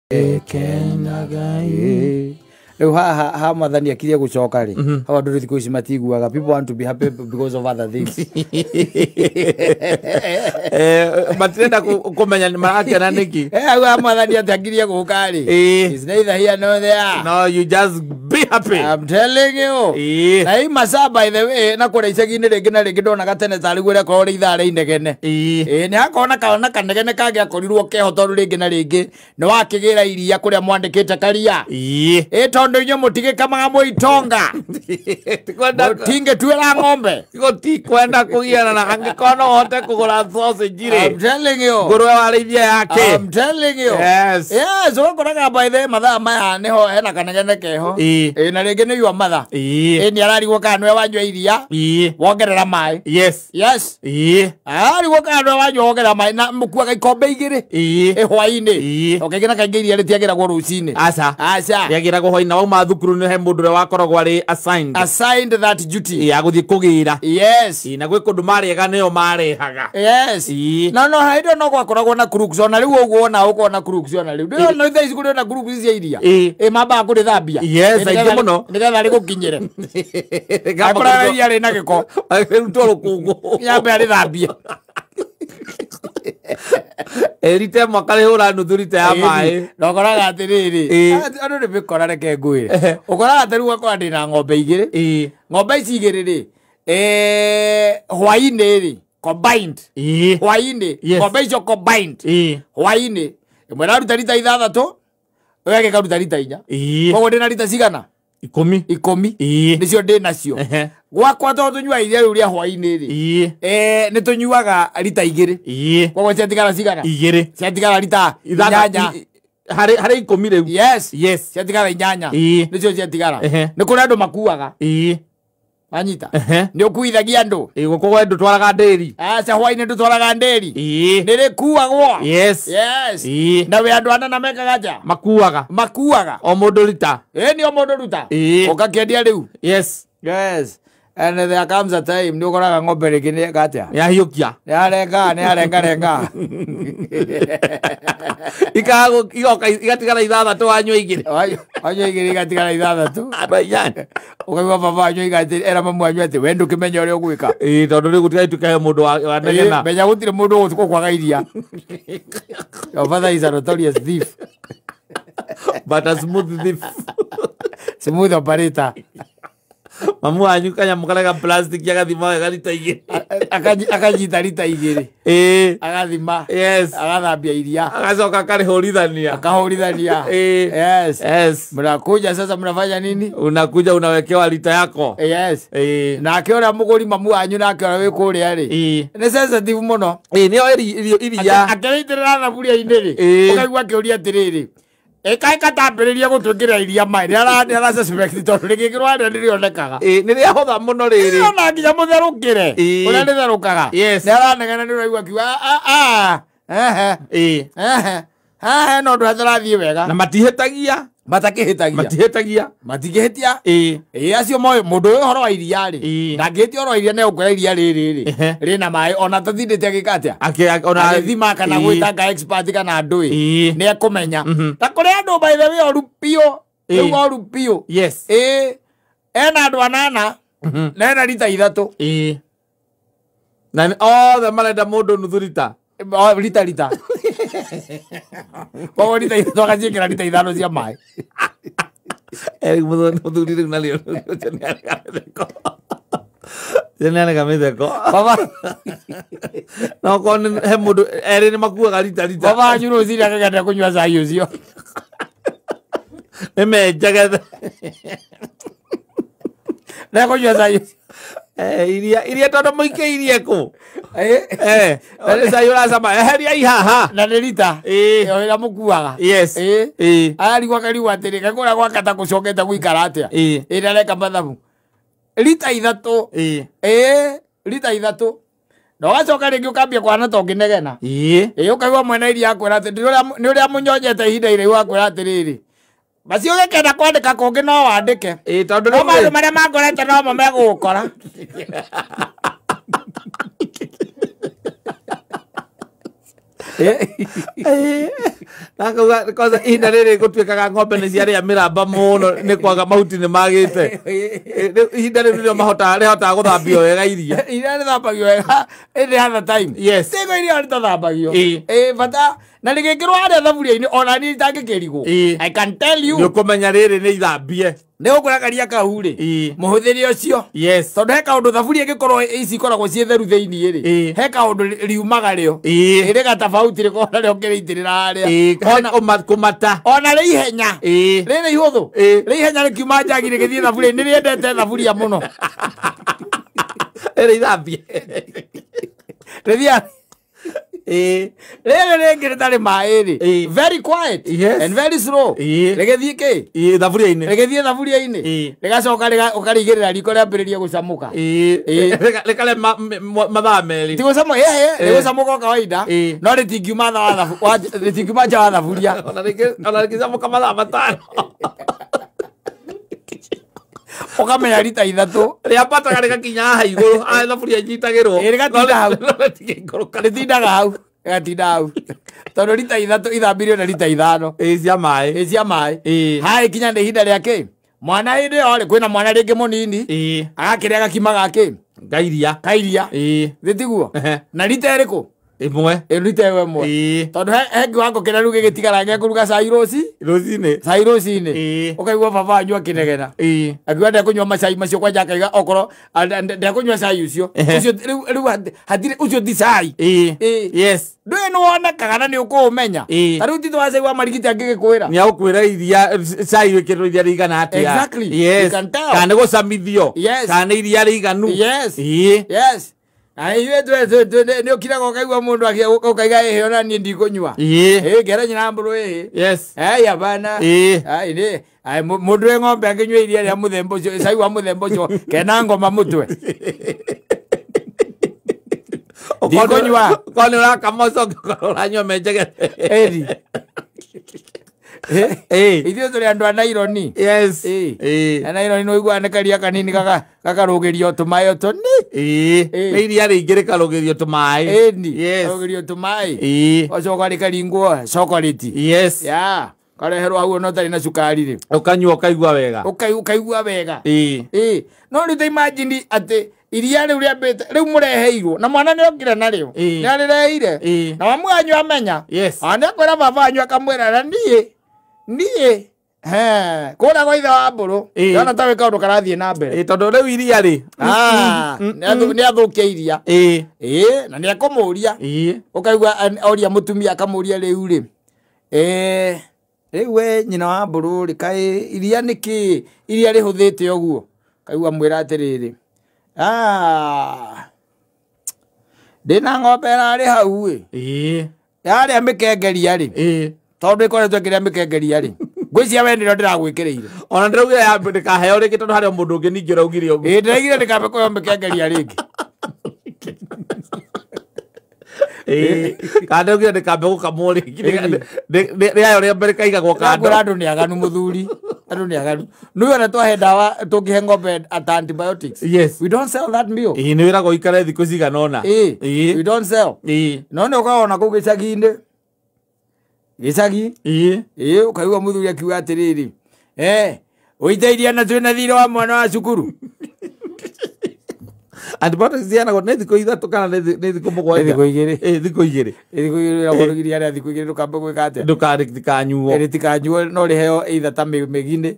Kenaga rĩu haha ha mwathani akirie gũcoka rĩ, hau andũ rĩu thikũ ici matiguaga. People want to be happy because of other things. Matirenda kũmenya nĩ marakena nĩkĩ. Hau ha mwathani atĩ akirie gũka rĩ, is neither here nor there. No, you just be happy. I'm telling you. Na hii masaa, by the way, na kũrĩa icagi-inĩ rĩngĩ na rĩngĩ ndonaga tene tarĩ guo rĩakorwo rĩ ithaa rĩa inegene. Ĩĩ, nĩ hakorwo na kana kanegene kangĩakorirwo keho, tondũ rĩngĩ na rĩngĩ nĩ wakĩgĩra iria kũrĩa mwandĩkĩte karia. Ĩ tondũ inyuĩ mũtigĩkamaga mũitonga, mũtingĩtuĩra ng'ombe. Gũtikwenda kũgiana na angĩkorwo no ũhote kũgũra sausage rĩ, I'm telling you. Ngũrwe warĩithia yake. I'm telling you. Yes. Yes, ũgakoraga by the way mathaa maya nĩho hena kanegene keho. Ĩ na rĩngĩ nĩ your mother. Ĩ nĩ ararigwo kana nĩwe wanyua iria wongerera maĩ. Yes. Ararigwo kana nĩwe wanyua wongerera maĩ, na mũkuaga ikombe igĩrĩ. Ĩ hwaĩ-inĩ. O kaingĩ na kaingĩ iria rĩtiagĩragwo rũcinĩ. Aca. Aca. Rĩagĩragwo hwaĩ-inĩ wauma thukuru, nĩ he mũndũ ũrĩa wakoragwo arĩ assigned Assigned that duty. Ya gũthiĩ kũgĩra. Yes. Ĩ, na gwĩ kũndũ marĩega nĩo marehaga. Yes. Na no hĩndĩ ĩyo no gwakoragwo na crooks, ona rĩu ũguo ona ũkorwo na crooks, ona rĩu ndĩrona thaa ici kũrĩ ona crooks cia iria. Ĩ mambaga kũrĩthambia. Yes, Ĩ, aingĩ mũno. nĩgetha rĩgũkinyĩre. Akoragwo iria rĩna gĩko, rutwo rũkũngũ. Yambe arĩthambie. Rita ĩmwe akarĩhũra nuthu rita ya maĩ. Na ũkoraga atĩrĩrĩ, andũ nĩ mĩkora, reke ngwĩre, ũkoraga atĩ rĩu ũgakora ndĩna ng'ombe igĩrĩ. Ng'ombe ici igĩrĩ rĩ, hwaĩ-inĩ rĩ, combined, hwaĩ-inĩ, ng'ombe icio combined, hwaĩ-inĩ ĩmwe ĩraruta rita 6, ĩyo ĩngĩ ĩkaruta rita 4. Koguo ndĩna rita cigana? 10. 10. Nĩcio ndĩ nacio. Gwakwa tondũ tũnyuaga iria rĩu rĩa hwaĩ-inĩ rĩ, nĩ tũnyuaga rita 2. Koguo ciatigara cigana? 2. Ciatigara rita 8. Harĩ 10 rĩu. Yes. Yes. Ciatigara 8. Nĩcio ciatigara. Nĩ kũrĩ andũ makuaga. Wanyita? Nĩ ũkuithagia andũ. Gũkũ ndũtwaraga ndĩri. Aca, hwaĩ-inĩ ndũtwaraga ndĩri. Nĩ rĩkuagwo. Yes. Na wĩ andũ anana mekaga nja. Makuaga. Makuaga. O mũndũ rita. Ĩ nĩ o mũndũ ruta. Ũgakĩendia rĩu. Yes, and there comes a time nĩ ũkoraga ng'ombe rĩngĩ nĩ eka atĩa? Yahiũkia. Nĩ yarenga, nĩ yarenga renga. Igoka igatigara 6 wanyua 2. Wanyua 2 igatigara 6. Aba 8. Ũkaigua baba wanyu oiga atĩ era mamu wanyu atĩ we ndũkĩmenya ũrĩa ũgwĩka. Ĩĩ, tondũ rĩu gũtigai tukahe mũndũ wa negena. Menya gũtirĩ mũndũ ũkwaga iria. Your father is a notorious thief. But a smooth thief. Smooth operator. Mamu wanyu kanyamũ karĩa ga plastic agathima wega rita 2. Akanyita rita 2. Agathima. Agathambia iria. Agacoka akarĩhũrithania. Akahũrithania. Yes. Mnakuja sasa mnafanya nini? Unakuja unawekewa lita yako. Yes. Nake ũrĩa mũgũri mamu wanyu nake ũrĩa wĩ kũrĩa rĩ, nĩ sensitive mũno. Ĩĩ, nĩo iria. Akĩrĩitĩrĩra thaburia-inĩ rĩ, ũkaigua akĩũria atĩrĩrĩ, ĩkaĩ katambĩrĩria gũtwĩkĩra iria maĩ? Nĩ ara suspect tondũ rĩgĩkĩrwo harĩa nĩ rĩonekaga. Ĩĩ, nĩ rĩahũtha mũno rĩrĩ. Ona nginya mũtherũkĩre ũrĩa rĩtherũkaga. Nĩ aranegena, nĩ ũraigua akiuga, "Ah, ah, ah, ehe, ehe, haha hena ũndũ hatarathiĩ wega." Na matihĩtagia. Matakĩhĩtagia. Matihĩtagia. Matingĩhĩtia. Ĩĩ, acio moĩ mũndũ ũyũ ũhoro wa iria rĩ, ndangĩhĩtia ũhoro wa iria, nĩ ũkwĩra iria rĩrĩ rĩ rĩna maĩ, ona tatindĩte agĩka atĩa? Ona agĩthima kana gwĩtanga expert kana ndũĩ, nĩ ekũmenya. Ta kũrĩ andũ, by the way, oru biũ. Rĩu oru biũ. Ĩĩ, ena andũ anana na ena rita 3. Ĩĩ, na othe marenda mũndũ nuthu rita. O, rita rita, koguo rita 3 agaciĩkĩra rita 5 cia maĩ. Eric mũthuri rĩu narĩo ũcio nĩ arega mĩtheko. Ũcio nĩ arega mĩtheko. Baba. Na okorwo he mũndũ erĩ nĩ makuaga rita rita. Baba wanyu rũcinĩ akĩgenda kũnyua cai ũcio. Nĩ menjagetha. Nĩ kũnyua cai ũcio. Iria iria tondũ mũikĩirie kũ? Nĩ cai ũracama, eheria ihaha. Na nĩ rita ĩyo ĩrĩa mũkuaga. Ararigwo akarigwo atĩrĩ, gakũrĩa gwaka ta gũcokete gũikara atĩa? Ĩrĩa areka mathabu rita 3. Ĩĩ, rita 3, na ũgacoka rĩngĩ ũkambia kũhana ta ũngĩnegena. Ĩĩ, ũkaigua mwena iria akwĩra atĩ nĩ ũrĩa mũnyonyete ihinda iraihu, akwĩra atĩrĩrĩ, macio ũgĩkenda kwandĩka kũngĩ no wandĩke. Ĩĩ, tondũ no rĩu maũndũ marĩa mangorete nomo megũgũkora. Na kauga kwanza ihinda rĩrĩ gũtuĩkaga ng'ombe nĩ ciarĩa mĩramba mũno nĩ kwaga mahuti nĩ magĩte. Ihinda rĩu nĩrĩo mahotaga rĩhotaga gũthambio wega iria. Iria rĩthambagio wega ĩndĩ other time. Yes. Tigo iria rĩtathambagio. Bata na rĩgĩkĩrwo harĩa thaburia-inĩ ona niĩ itangĩkĩrigwo. I can tell you. Nĩ ũkũmenya rĩrĩ nĩ ithambie. Nĩ ũkwĩra karia kau rĩ. Mũhũthĩre ũcio. Yes. Tondũ he kaũndũ thaburia ĩngĩkorwo ici ikoragwo ciĩ theru thĩiniĩ rĩ. He kaũndũ riumaga rĩo. Ĩrĩ gatabauti rĩkoragwo narĩo ũkĩrĩitĩrĩra harĩa. Ona kũmata. Ona rĩ ihenya. Rĩrĩ ihũthũ. Rĩ ihenya rĩkiuma njagi rĩgĩthiĩ thaburia nĩ rĩendete thaburia mũno. Rĩrĩ ithambie. Rĩthiaga. Rĩrĩ rĩngĩ rĩtarĩ maĩ rĩ. Very quiet. Yes. And very slow. Rĩgĩthiĩ kĩ? Thaburia-inĩ. Rĩgĩthiĩ thaburia-inĩ. Rĩgacoka ũkarĩigĩrĩra riko rĩambĩrĩrie gũcamũka. Rĩkarĩa mathaa merĩ. Ti gũcamũka, rĩgũcamũka o kawaida. No rĩtingiuma rĩtingiuma nja wa thaburia. Ona rĩngĩcamũka mathaa 5. Ũkamenya rita 3. Rĩambataga rĩgakinya haha igũrũ, haha thaburia inyitagĩrwo. Rĩgatinda hau. Rĩtingĩikũrũka. Rĩtindaga hau. Rĩgatinda hau. Tondũ rita 3 ithambirio na rita 5. Cia maĩ. Cia maĩ. Haha ikinya nĩ ihinda rĩa kĩ? Mwana hĩndĩ ĩyo rĩ, kwĩna mwana rĩngĩ mũnini. Agakĩrĩa gakima gakĩ? Kairia. Kairia. Thĩ tiguo? Na rita ĩrĩkũ? Ĩmwe. Rita ĩyo ĩmwe. Tondũ he kiwango kĩrĩa rĩu gĩgĩtigara gĩa kũruga cai rũci? Rũcinĩ. Cai rũcinĩ. Ũkaigua baba wanyu akĩnegena. Akiuga ndekũnyua macai macio kwanja akaiga okorwo ndekũnyua cai ũcio. Ũcio rĩu hatirĩ ũcio ti cai. Yes. Ndũĩ nĩ wonekaga na nĩ ũkũũmenya. Ta rĩu ti twa cai wa marigiti angĩgĩkwĩra. Nĩ agũkwĩra iria cai wĩkĩrĩtwo iria rĩigana atĩa. Exactly. Yes. You can tell. Kana nĩ gũcamithio. Yes. Kana nĩ iria rĩiganu. Yes. Yes. Ithuĩ nĩ ũkiraga ũkaigua mũndũ ũkaiga ĩhĩ ona niĩ ndikũnyua. Ngera nyina mbũrũ ĩhĩ. Yes. Hapana. Mũndũ wĩ ng'ombe akĩnyua iria rĩa mũthemba ũcio, cai wa mũthemba ũcio, kena ngoma mũtwe. Ndikũnyua. Okorwo nĩ ũrakama ũcoke ũkorwo ũranyua menjegete. Ĩni. Ithuĩ tũrĩ andũ a naironi. Yes. Na naironi nĩ ũiguaga nĩ karia kanini gakarũgĩrio tũmaĩ o tũnini. Nĩ iria rĩingĩ rĩkarũgĩrio tũmaĩ. Ĩni. Yes. Karũgĩrio tũmaĩ. Ũgacoka rĩkaringwo chocolate. Yes. Yeah. Kareherwo hau ona ũtarĩ na cukari rĩ. Ũkanyua ũkaigua wega. Ũkaigua wega. No rĩu ta imagine atĩ iria rĩu rĩambĩte rĩu mũreheirwo na mwana nĩ okire narĩo. Nĩ arĩreheire. Na mamu wanyu amenya. Yes. Ona nĩ akwĩra baba wanyu akamwĩra na niĩ. Niĩ. Kũrĩa gwa ithe wa mbũrũ. Ndĩrona ta wĩ kaũndũ karathiĩ na mbere. Tondũ rĩu iria rĩ. Nĩ athũkia iria. Na nĩ ekũmũria. Ũkaigua oria mũtumia akamũria rĩu rĩ. Rĩu we nyina wa mbũrũ rĩ, kaĩ iria nĩ kĩ? Iria rĩhũthĩte ũguo. Kaigua mwĩra atĩrĩrĩ. Ndĩna ng'ombe ĩrarĩ hau ĩ. Yarĩa mĩkengeria rĩ. Tondũ ĩkoretwo ĩkĩrĩa mĩkengeria rĩ. Ngwĩciria we nĩrĩo ndĩragwĩkĩrĩire. Ona ndĩraugire ya ndĩkaheo rĩngĩ tondũ harĩ o mũndũ ũngĩ ningĩ ũraugire ũguo. Ndĩraugire ndĩkambe kũheo mĩkengeria rĩngĩ. Kana ndĩraugire ndĩkambe gũkamwo rĩngĩ. Rĩayo rĩa mbere kaigagwo kando. Ndĩrakwĩra andũ nĩ aganu mũthuri. Andũ nĩ aganu. Nĩũĩ ona twahe ndawa tũngĩhe ng'ombe ata antibiotics. Yes. We don't sell that milk. Nĩ wĩragwo ũikare thikũ cigana ũna. We don't sell. No nĩ ũkoragwo ona kũu gĩcagi-inĩ. Gĩcagi? Ũkaigua mũthuri akiuga atĩrĩrĩ. Ũite iria na twĩna thirĩ wa mwana wa cukuru. Antibiotics ciheanagwo nĩ thikũ 3 kana nĩ thikũ 7? Nĩ thikũ 2. Thikũ 2. Thikũ 2 wĩragwo iria rĩa thikũ 2 ndũkambe gwĩka atĩa? Ndũkarĩtikanyuo. Rĩtikanyuo no rĩheo either ta mĩginĩ.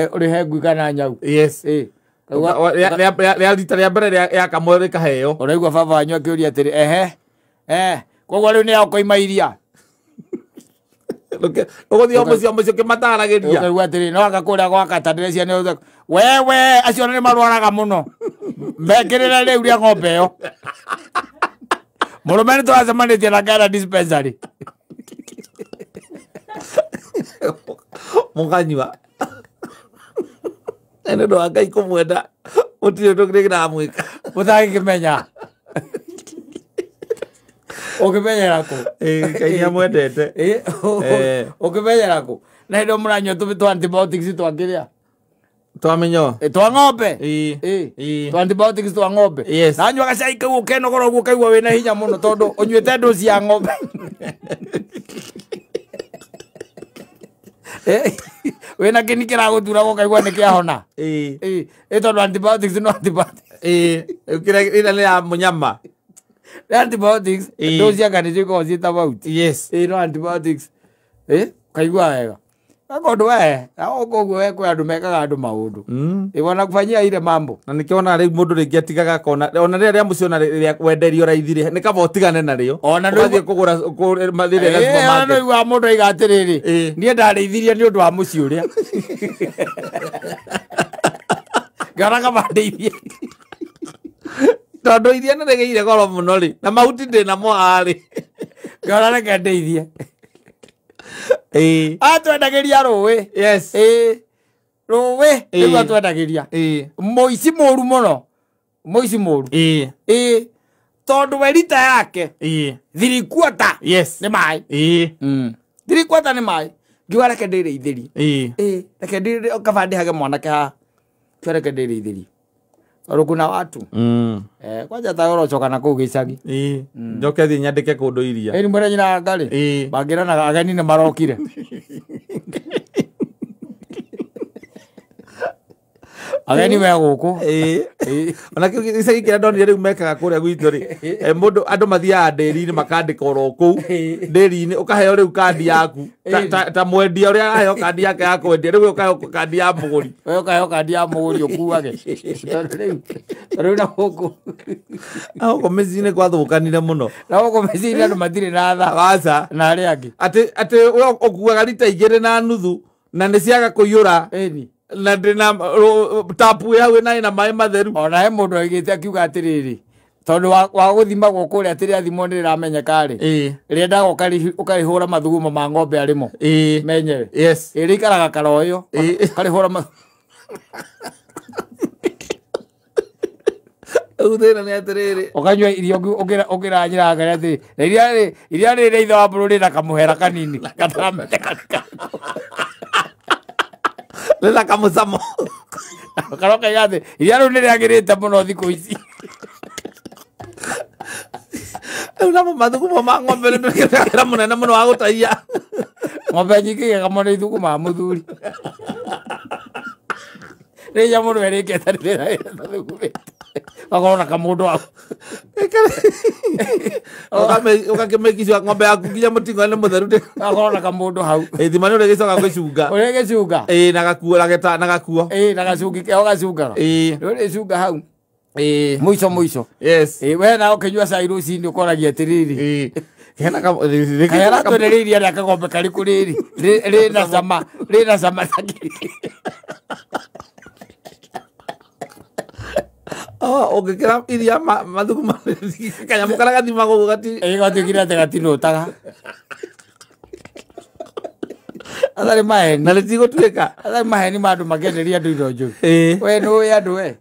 Ũrĩhe ngui kana nyau. Yes. Rĩa rita rĩa mbere rĩakamwo rĩkaheo. Ũraigua baba wanyu akĩũria atĩrĩ, ehe. Koguo rĩu nĩ ũkoima iria. Ũgũthiĩ o mũciĩ o mũciĩ ũkĩmataragĩria. Ũkaigua atĩrĩ, no anga kũrĩa gwa kata ndĩreciria nĩ ũthaka. Wewe, acio nĩ marwaraga mũno. Mekĩrĩre rĩu rĩa ng'ombe ĩyo. Mũrũme nĩ tũracemanĩtie na Ngara dispensary. Mũkanyua. Na nĩ ũndũ wa Ngai kũmwenda, mũtirĩ ũndũ kĩramwĩka. Mũtangĩkĩmenya. Ũkĩmenyera kũ? Ngai nĩamwendete. Ũkĩmenyera kũ? Na hĩndĩ ĩyo mũranyua tũmĩ twa antibiotics twangĩrĩa. Twa mĩnyoo. Twa ng'ombe. Ĩĩ. Twa antibiotics twa ng'ombe. Yes. Na nyua gacai kau ũkenogora ũguo ũkaigua wĩna hinya mũno tondũ ũnyuĩte ndosi ya ng'ombe. Wĩna kĩni kĩragũtura ũkaigua nĩ kĩahona. Ĩĩ. Ĩĩ tondũ antibiotics no antibiotics. Ĩĩ. Kĩrĩa ĩrĩa nĩ ya mũnyama. Nĩ antibiotics ndosi anga nĩcio ikoragwo ciĩ tofauti. Yes. Ĩĩ no antibiotics. Ũkaigua wega. Akondu we, na ũguo we kwĩ andũ mekaga andũ maũndũ. Wanakufanyia ile mambo. Na nĩkĩo ona rĩu mũndũ rĩngĩ atigaga akona ona rĩrĩa rĩa mũciĩ ona rĩrĩa wenderio raithi rĩ nĩ kaba ũtigane narĩo. Ona ũgathiĩ kũgũra rĩrĩa rĩa supermarket. Ona nĩguo mũndũ aiga atĩrĩrĩ, niĩ ndarĩithirie nĩ ũndũ wa mũciĩ ũrĩa. Ngĩona kaba ndĩithie. Tondũ iria nĩ rĩgĩire goro mũno rĩ, na mahuti ndĩnamo haha rĩ. Ngĩona reke ndĩithie. Atwendagĩria rũĩ. Yes. Rũĩ nĩguo atwendagĩria. Mũici mũru mũno. Mũici mũru. Tondũ we rita yake. 3/4. Yes. Nĩ maĩ. 3/4 nĩ maĩ. Ngiuga reke ndĩrĩithĩrie. Reke ndĩrĩ kaba ndĩhage mwanake haha. Ngiuga reke ndĩrĩithĩrie. Tondũ kuna watu. Kwanja ta ũrocoka na kũu gĩcagi. Njoke thiĩ nyandĩke kũndũ iria. Ĩni mwene nyina ngarĩ. Mangĩranaga ageni nĩ marokire. Ageni me gũkũ. Ona kĩu gĩcagi kĩrĩa ndonire rĩu mekaga kũrĩa gwitũ rĩ, mũndũ andũ mathiaga ndĩri-inĩ makandĩka oro kũu ndĩri-inĩ ũkaheo rĩu kandi yaku ta mwendia ũrĩa aheo kandi yake ya kwendia rĩu ũkaheo kandi ya mũgũri. We ũkaheo kandi ya mũgũri ũkuage. Tondũ rĩu na gũkũ. Na gũkũ mĩciĩ-inĩ gwathũkanire mũno. Na gũkũ mĩciĩ-inĩ andũ matirĩ na tha. Aca. Na arĩa angĩ. Atĩ we ũkuaga rita 2.5 na nĩ ciaga kũiyũra. Na ndĩna tapu ya hau ĩna maĩ matheru. Ona he mũndũ oigĩte akiuga atĩrĩrĩ, tondũ wa gũthimagwo kũrĩa atĩ rĩathimwo nĩ rĩramenyeka rĩ, rĩendaga ũkarĩhũra mathugumo ma ng'ombe arĩmo. Menyewe. Yes. Rĩikaraga karoyo, ũkarĩhũra Rĩu thĩna nĩ atĩrĩrĩ. Ũkanyua irio ũkĩranyira ngarĩ atĩrĩ, na iria rĩrĩ rĩa ithe wa bũrũri na kamũhera kanini gataramenyeka. Rĩna kamũcamo. Karoka igathe iria rĩu nĩ rĩagĩrĩte mũno thikũ ici. Rĩu namo mathugumo ma ng'ombe nĩ ndũkĩra mũnene mũno wa gũtaiya. Ng'ombe nyingĩ igekamo nĩ ithuguma ma mũthuri. Rĩrĩa mũndũ erĩkĩte rĩrĩa mathugumĩte. Gakorwo na kamũndũ hau. Ũgakĩmĩkicua ng'ombe yaku nginya mũting'oe nĩ mũtheru. Gakorwo na kamũndũ hau. Ithima nĩ ũrĩgĩcoka gwĩcunga. Ũrĩgĩcunga. Na gakuo na gakuo. Na gacungi keho gacungaga. Ũrĩcunga hau. Mũico mũico. Yes. We nawe ũkĩnyua cai rũcinĩ ũkoragia atĩrĩrĩ. Hena Kaĩ aratwendereirie rĩa kagombe karĩkũ rĩrĩ? Rĩna cama, rĩna cama ta kĩ. Ũngĩkĩra iria mathuguma kanyamũ karĩa gathimagwo ũguo gati. Gatuĩkire atĩ gatinũtaga. Atarĩ maheni. Na rĩtigũtuĩka. Atarĩ maheni ma andũ makĩenderia andũ indo njũru. We nĩũĩ andũ we.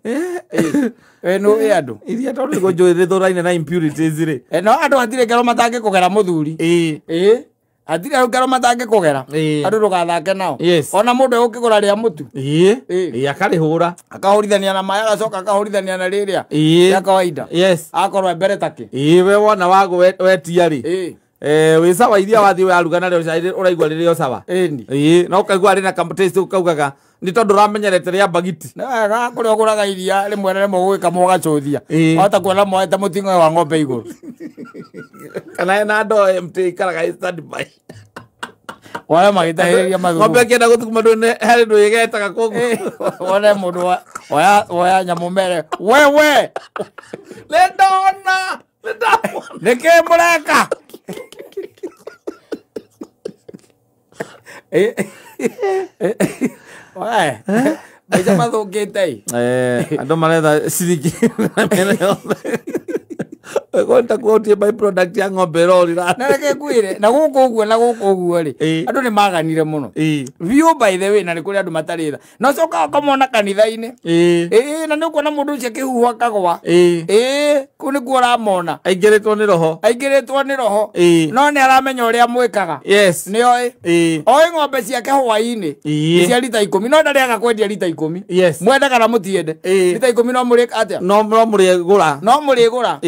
We nĩũĩ andũ. Iria tondũ nĩguo njũĩ rĩthũraine na impurities rĩ. No andũ hatirĩ ngero matangĩkũgera mũthuri. Hatirĩ ngero matangĩkũgera. Andũ ndũgathake nao. Yes. Ona mũndũ egũkĩgũra rĩa mũtu. Akarĩhũra. Akahũrithania na maĩ agacoka akahũrithania na rĩrĩa. Rĩa kawaida. Yes. Akorwo mbere take. We wona wagũ wetia rĩ. Wĩ sawa iria wathiĩ waruga narĩo cai ũraigua rĩrĩ o sawa. No ũkaigua rĩna ka taste ũkaugaga nĩ tondũ ũramenyerete rĩa mbagiti. Nĩ wega kũrĩa ũgũraga iria rĩmwe na rĩmwe ũgĩkamwo ũgacũthia. Wahota kuona moete mũting'oe wa ng'ombe igũrũ. Kana ena ndoo empty ĩikaraga ĩ standby. Wone magĩtahĩrĩria mathugumo. Ng'ombe ĩkĩenda gũthuguma ndũĩ harĩ ndũ ĩgetaga kũguo. Wone mũndũ woya nyamũ mere wewe. Nĩ ndona. Nĩ ndamona. Nĩkĩ mũreka? We, maica mathũkĩte ĩ. Andũ maretha ciringi na mĩena yothe. Gwenda kuotie by product ya ng'ombe rorira. Na reke ngwire na gũkũ ũguo na gũkũ ũguo rĩ andũ nĩ maganire mũno biũ by the way na nĩ kũrĩ andũ matarĩ tha na ũcokaga ũkamona kanitha-inĩ na nĩ ũkuona mũndũ ũcio akĩhuhwo akagwa kũu nĩkuo ũramona aingĩrĩtwo nĩ roho aingĩrĩtwo nĩ roho no nĩ aramenya ũrĩa mwĩkaga yes nĩ oĩ oĩ ng'ombe ciake hwaĩ-inĩ cia rita 10 no ndarĩaga kwendia rita 10 yes mwende kana mũtiende rita 10 no mũrĩ atĩa no mũrĩgũra no mũrĩgũra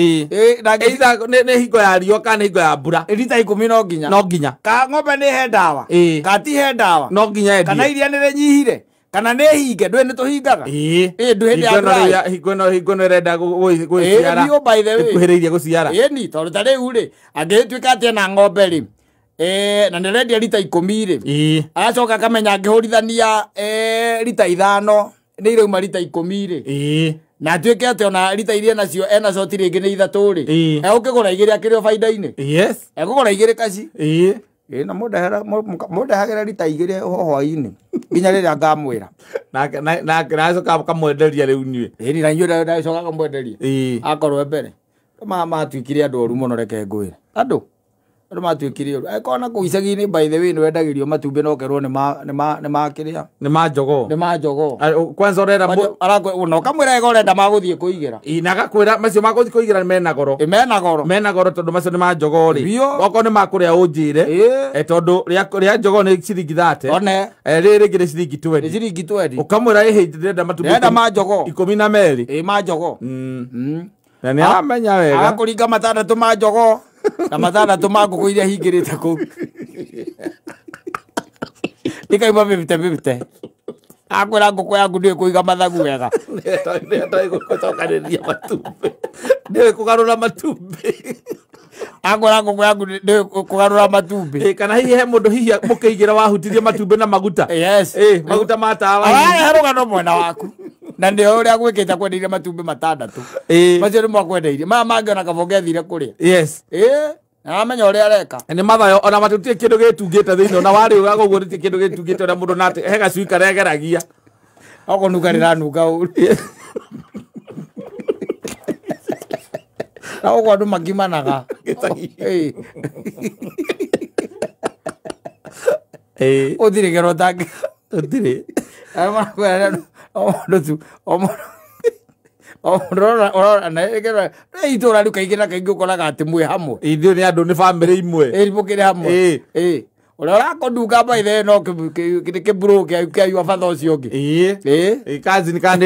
nĩ hingo ya riũa kana hingo ya mbura rita 10 no nginya no nginya ka ng'ombe nĩ he ndawa ka ti he ndawa no nginya endie kana iria nĩ rĩnyihire kana nĩ hinge ndũĩ nĩ tũhingaga ndũĩ hĩndĩ ya dry hingo ĩno ĩrenda gũciara biũ by the way ĩkuhĩrĩirie gũciara ĩni tondũ ta rĩu rĩ angĩtuĩka atĩ ena ng'ombe rĩ na nĩ arendia rita 10 rĩ agacoka akamenya angĩhũrithania rita 5 nĩ irauma rita 10 rĩ na atuĩke atĩ ona rita iria nacio ena coti rĩngĩ nĩ 3 rĩ egũkĩgũra 2 akĩrĩ o baida-inĩ yes egũgũra 2 kaci na mũndehagĩra rita 2 hwaĩ-inĩ nginya rĩrĩa ngamwĩra nake nacoka akamwenderia rĩu inyuĩ ĩni na inyuĩ ndacoka akamwenderia akorwo mbere matuĩkire andũ oru mũno reke ngwĩre andũ matuĩkire oru angĩkorwo na kũu icagi-inĩ by the way nĩ wendagĩrio matumbĩ na ũkerwo nĩ ma kĩrĩa nĩ ma jogoo nĩ ma jogoo kwanza ũrenda na ũkamwĩra wega ũrenda magũthiĩ kũigĩra na agakwĩra macio magũthiĩ kũigĩra mena goro mena goro mena goro tondũ macio nĩ ma jogoo rĩ okorwo nĩ ma kũrĩa ũnjĩre tondũ rĩa jogoo nĩ ciringi 30 one rĩrĩ rĩngĩ nĩ ciringi 20 nĩ ciringi 20 ũkamwĩra ĩhĩ ndĩrenda matumbĩ ndĩrenda ma jogoo 12 ma jogoo na nĩ aramenya wega agakũringa 6 ma jogoo na 6 ma ngũkũ iria hingĩrĩte kũu ikauma 50 akwĩra ngũkũ yaku ndĩũĩ kũiga mathagu wega nĩatoĩ gũcokanĩrĩria matumbĩ ndĩũĩ kũgarũra matumbĩ akwĩra ngũkũ yaku ndĩũĩ kũgarũra matumbĩ kana hihi he mũndũ hihi mũkĩigĩra wahutirie matumbĩ na maguta yes maguta ma tawa ararehe rũgano mwena waku na nĩ ũrĩa gwĩkĩte kwendeirie matumbĩ 6 macio nĩ mwakwendeirie maya mangĩ ona kaba ũngĩathire kũrĩa yes aramenya ũrĩa areka nĩ mathayo ona matũtirĩ kĩndũ gĩtungĩte thĩinĩ ona warĩũgaga ũguo gũtirĩ kĩndũ gĩtungĩte ũrĩa mũndũ nate he gacui karĩa ageragia okũnunga rĩranunga ũru na ũguo andũ makimanaga ũtirĩ kĩro ũtangĩ ũtirĩ itũra rĩu kaingĩ na kaingĩ ũkoraga atĩ mwĩ hamwe ithuĩ nĩ andũ nĩ bamĩrĩ imwe mũkĩrĩ hamwe ũrĩa ũrakũnunga by the way no kĩmburũ kĩa yua batha ũcio ũngĩ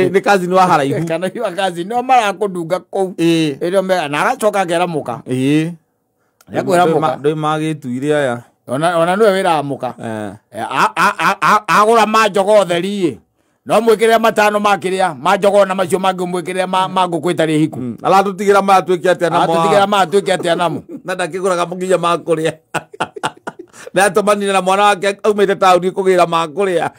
nĩ cousin wa haraihu kana yua cousin nĩo marakũnunga kũu na agacoka akera mũka nĩakwĩra mũka ndũĩ magĩtuire aya ona nĩwe wĩraga mũka agũra ma jogoo theri no mwĩkĩrĩre 5 ma kĩrĩa ma jogoo na macio mangĩ ũmwĩkĩrĩre ma ngũkũ ĩtarĩ hiku aratũtigĩra maya twĩke atĩa namo aratũtigĩra maya twĩke atĩa namo na ndakĩgũraga mũkinya ma kũrĩa nĩatũmanire na mwana wake aumĩte taũni kũgĩra ma kũrĩa